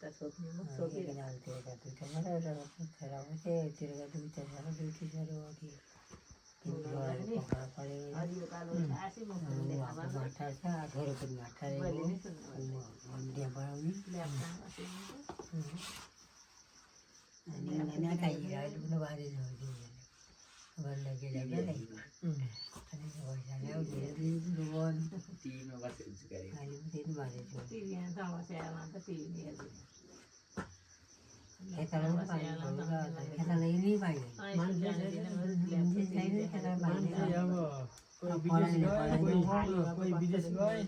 एउटा सोध्ने म सोधेको कोही विदेश गए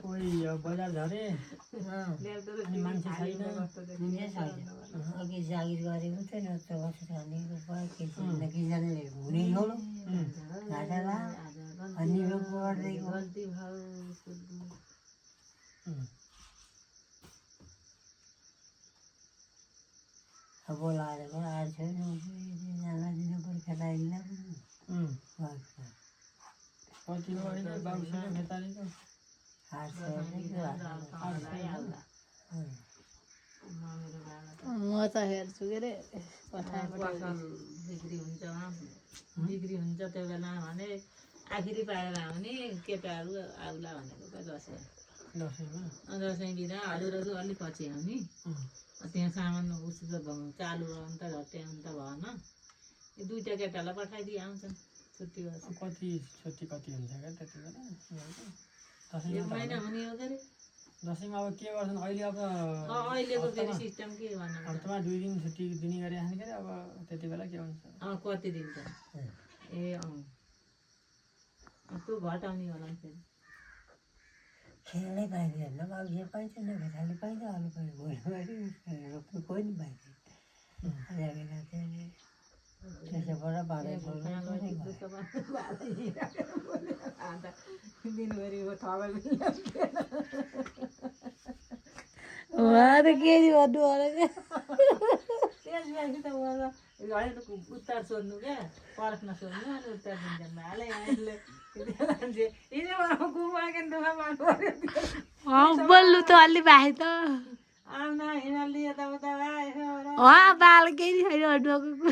कोही बजार झरे अनि मान्छे छैन अघि जागिर गरेको थिएन त हुने छोडो अनि गल्ती भयो अब बोलाएर आएर छैन जान दिनु पर्यो खेताइला कति हो होइन बाबुसँग खेतालीको 800 म त हेर्छु के अरे बिक्री हुन्छ त्यो बेला भने आखिरी पाएर आउने केटाहरू आउला भनेको क्या दसैँ बिना हजुरहरू अलिक पछि आउने त्यहाँ सामान उसित चालु अन्त घट्टे अन्त भएन यो दुईवटा केटालाई पठाइदिए आउँछन् छुट्टी बस्छ कति छुट्टी कति हुन्छ क्या त्यति बेला एक महिना हुने हो के अरे दसैँमा अब के गर्छन् अहिले अब अहिलेको फेरि सिस्टम के भन्नु हप्तामा 2 दिन छुट्टी दिने गरी राख्ने के अरे अब त्यति बेला के हुन्छ कति दिन्छ ए त्यो घटाउने होला फेरि खेल्नै पाइँदैन बाबु पाइन्छ न खेताली पाइन्छ अरू पनि भोलि रोप्नु कोही नि पाइँदैन त्यसैबाट बाह्र दिनभरि थगल उहाँ त के भन्नु होला त्यसपछि त उत्तर सोध्नु क्या पर्खन सोध्नु अनि उत्तर दिन्छन् भाले बोल्नु त अलि भाइ त बाल केही छैन अड्नुको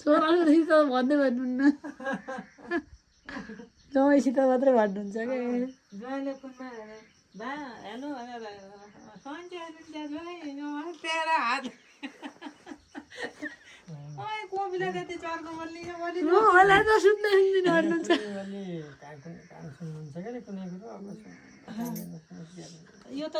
छोरासित भन्दै भन्नुहुन्न जमाइसित मात्रै भन्नुहुन्छ क्या ज्वाइँले फोनमा हेलो तेरो हात कोपिला त्यति चर्को होला त सुन्दै सुन्दिन भन्नुहुन्छ सुन्नुहुन्छ क्या कुनै कुरो अब यो त